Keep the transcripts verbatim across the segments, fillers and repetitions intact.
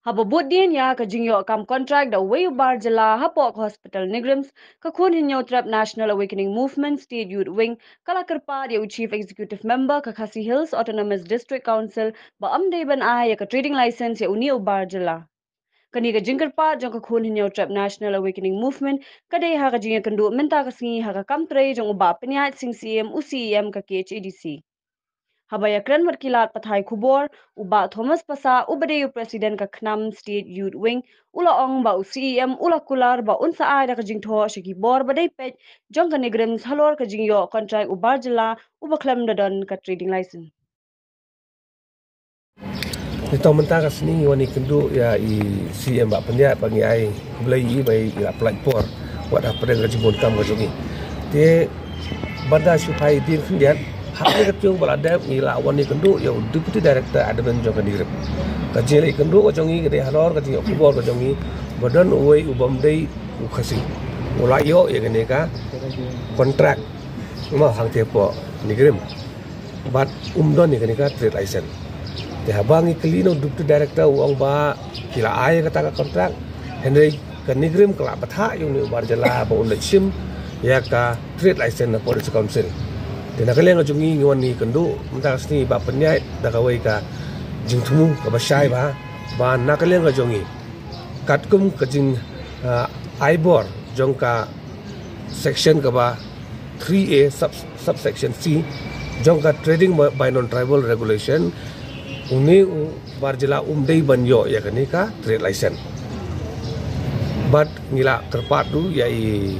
Haba bud dien ïa ka jingïoh kam kontrak da uwei u bar jylla hapoh ka hospital NEIGRIHMS, ka Khun Hynñiewtrep National Awakening Movement State Youth Wing ka la kyrpad ïa u Chief Executive Member ka Khasi Hills Autonomous District Council ba ym dei ban ai ïa ka trading license ïa une u bar jylla. Kane ka jingkyrpad jong ka Khun Hynñiewtrep National Awakening Movement ka dei ha ka jingïakynduh mynta ka sngi ha ka kam trei jong u Bah Pynïaid Sing Syiem, u C E M ka K H A D C. Haba ïakren bad ki lad pathai khubor, u Bah Thomas Passah, uba dei u President ka KHNAM State Youth Wing, u la ong ba u C E M u la kular ba un sa ai da ka jingthoh sha ki bor ba dei peit jong ka NEIGRIHMS halor ka jingïoh kontrak u bar jylla uba khlem da don ka trading license. Ngi tang mynta ka sngi ngi wan ïakynduh ïa i C E M Bah Pynïaid ba ngi ai khublei ïa i ba i la pynlait por wat hapdeng ka jingbun kam ka jong i. Te ban da shu phai dien khyndiat, ha kane ka tieng ba la dep ngi la wan ïakynduh ïa u Deputy Director Admin jong ka NEIGRIHMS. Ka jingleit ïakynduh ka jong i ka dei halor ka jingïoh khubor ka jong i ba don uwei u bym dei u Khasi u la ïoh ïa kane ka kontrak, mo, hangtei hapoh NEIGRIHMS bad um don ïa kane ka trade license. Te haba ngi kylli na u Deputy Director, u ong ba ki la ai ïa kata ka kontrak, hynrei ka NEIGRIHMS ka la bthah ïa une u bar jylla ba un leit shim ïa ka trade license na Police Council. Te na ka liang ka jong ngi ngi wan ïakynduh mynta ka sngi Bah Pynïaid da kawei ka jingthmu kaba shai bha ba na ka liang ka jong ngi katkum ka jing, ah, ai bor jong ka section kaba three A sub, subsection C jong ka Trading by Non-Tribal Regulation, une u bar jylla um dei ban ïoh ïa kane ka trade license. Bad ngi la kyrpad ruh ïa i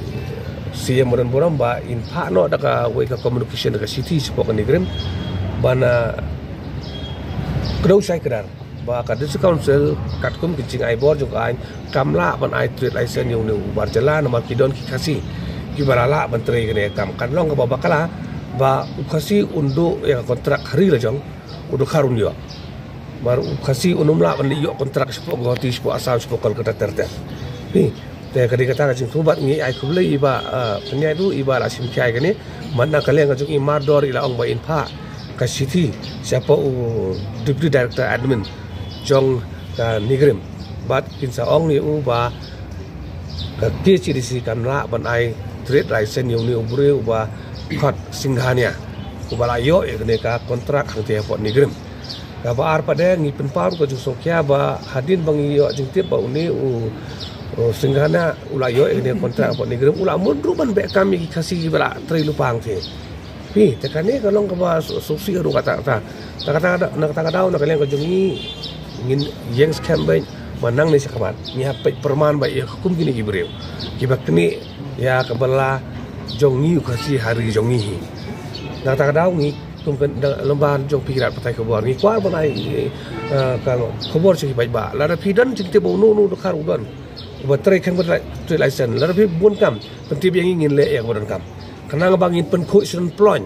C E M Madan Burom ba in phah noh da kawei ka communication da ka shithi shapoh ka NEIGRIHMS ban, ah, kdew shai kdar ba ka District Council katkum ki jingai bor jong ka aiñ kam lah ban ai trade license ïa une u bar jylla namar ki don ki Khasi kiba la lah ban trei kane ka kam. Kan long kaba bakla ba u Khasi un duh ïa ka kontrak ha ri la jong, u dkhar un ïoh. Namar u Khasi un ym lah ban leit ïoh kontrak shapoh Guwahati, shapoh Assam, shapoh Kolkata ter ter. Phi, te ka dei kata ka jingthmu bad ngi ai khublei ïa i Bah, ah, Pynïaid ruh iba la shim khia ïa kane. Bad na ka liang ka jong i mardor i la ong ba in phah ka shithi shapoh u Deputy Director Admin jong ka NEIGRIHMS bad kin sa ong ïa u ba ka K H A D C kan lah ban ai trade license ïa une u briew uba khot Singhania uba la ïoh ïa kane ka kontrak hangtei hapoh NEIGRIHMS. Kaba ar pat de ngi pynpaw ka jingsngewkhia ba hadien ba ngi ïoh jingtip ba une u, u Singhania u la ïoh ïa kane ka kontrak hapoh NEIGRIHMS, u la mut ruh ban beh kam ïa ki Khasi kiba la trei lypa hangtei. Phi, te kane ka long kaba sngewsih ruh kata kata. Na kata ka daw, na kata ka daw na ka liang ka jong ngi ngin ïeng skhem beit ba nangne shakhmat ngi hap peit pyrman ba ïa ka kum kine ki briew kiba knieh ïa ka bylla jong ngi u Khasi ha ri jong ngi hi. Na kata ka daw ngi kum ka lyngba jong phi ki lad pathai khubor ngi kwah ban ai, eh, ka khubor sha ki paidbah. Lada phi don jingtip ba uno uno u dkhar u don uba trei khang ba trade license, lada phi bun kam pyntip ïa ngi, ngin leh ïa kaba donkam. Khnang ba ngin pynkhuid shnong ploiñ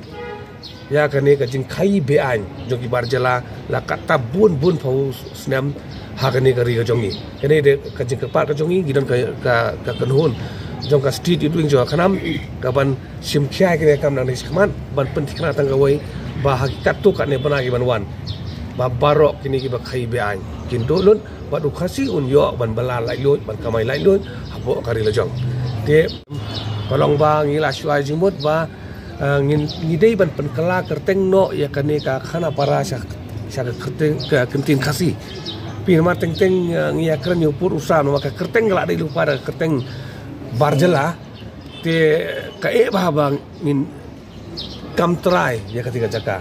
ïa kane ka jingkhaii be-aiñ jong ki bar jylla la katta bun bun phew snem ha kane ka ri ka jong ngi. Kane de ka jingkyrpad ka jong ngi, ngi don ka, ka, ka kynhun jong ka State Youth Wing jong ka KHNAM ka ban shim khia ïa kane ka kam nangne shakhmat ban pynthikna tang kawei ba ha ki katto katne bnai ki ban wan ba baroh kine kiba khaii be-aiñ kin duh lut bad u Khasi un ïoh ban bylla laitluid, ban kamai laitluid hapoh ka ri la jong. Te ka long ba ngi la shu ai jingmut ba, eh, ngin, ngi dei ban pynkylla kyrteng noh ïa kane ka Khanapara sha, sha ka kyrteng, ka kyntien Khasi. Phi, namar teng teng, eh, ngi ïakren ïa u pud u sam namar ka kyrteng ka la dei lypa da ka kyrteng bar jylla. Te kaei ba haba ngin kam trai ïa kata ka jaka.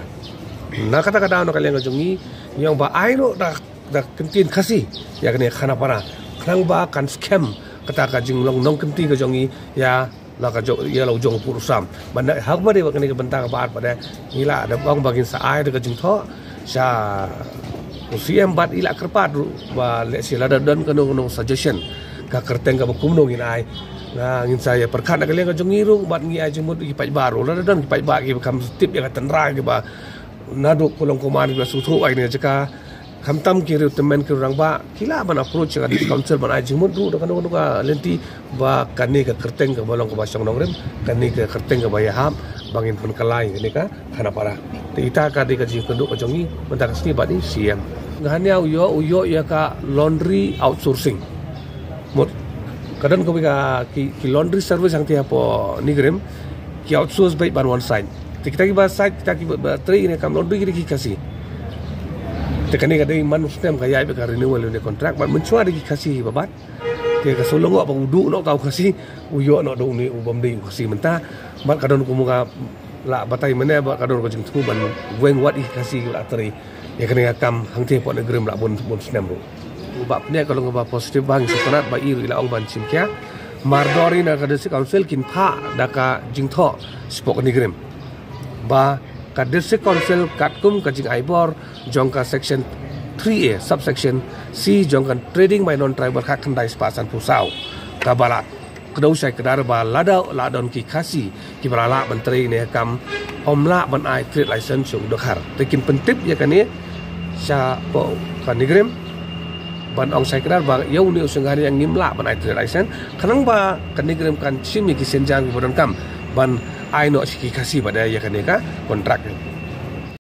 Na kata ka daw na ka liang ka jong ngi, ngi ong ba ai noh da, da kyntien Khasi ïa kane Khanapara. Khnang ba kan skhem kata ka jinglong nongkynti ka jong ngi ïa la ka jong, ïa la u jong u pud u sam. Ban da ha kaba dei ba kane ka bynta kaba ar pat de ngi la da ong ba ngin sa ai da ka jingthoh sha u C M bad i la kyrpad ruh ba lehse lada don kano kano suggestion ka kyrteng kaba kumno ngin ai. Nga ngin sa ïa pyrkhat na ka liang ka jong ngi ruh bad ngi ai jingmut ïa ki paidbah ruh. Lada don ki paidbah kiba kham tip ïa ka tynrai kiba naduh ka long kumne kiba sngewthuh ïa kane ka jaka. Khamtam ki riew tymmen ki riew rangbah ki lah ban approach ïa ka District Council ban ai jingmut ruh da kano kano ka lynti ba kane ka kyrteng kaba long kaba shong nongrim, kane ka kyrteng kaba ïahap ba ngin pynkylla ïa kane ka Khanapara. Te ita ka dei ka jingkynduh ka jong ngi mynta ka sngi bad i C M. Ngahania u ïoh u ïoh ïa ka laundry outsourcing. Mut ka don ka ki, ki laundry service hangta hapoh NEIGRIHMS ki outsource beit ban wan site. Te kita kiba site, kita kiba trei ïa kane ka kam laundry ki dei ki Khasi. Te kane ka dei man u snem ka ïaid bad ka renewal ïa une u contract bad mynshuwa dei ki Khasi hi ba bat. Te ka shu long ba u duh noh uta u Khasi, u ïoh noh da une u bym dei u Khasi mynta. Bad ka don kumno ka la batai mynne bad ka don ka jingthmu ban weng wat ïa ki Khasi kiba la trei ïa kane ka kam hangta hapoh NEIGRIHMS la bun bun snem ruh. Uba pynïaid ka long kaba positive ba ngi sngewtynnat ba i ruh i la ong ban shim khia. Mardor i na ka District Council kin phah da ka jingthoh shapoh ka NEIGRIHMS ba ka District Council katkum ka jingai bor jong ka section three A subsection C jong ka Trading by Non-Tribal khatkhyndai spah sanphew saw kaba la kdew shai kdar ba lada la don ki Khasi kiba la lah ban trei ïa kane ka kam, ym lah ban ai trade license sha u dkhar. Te kin pyntip ïa kane shapoh ka NEIGRIHMS ban ong shai kdar ba ïa une u Singhania ngim lah ban ai trade license, khnang ba ka NEIGRIHMS kan shim ïa ki sienjam kiba donkam ban ai noh sha ki Khasi ba dei ïa kane ka contract.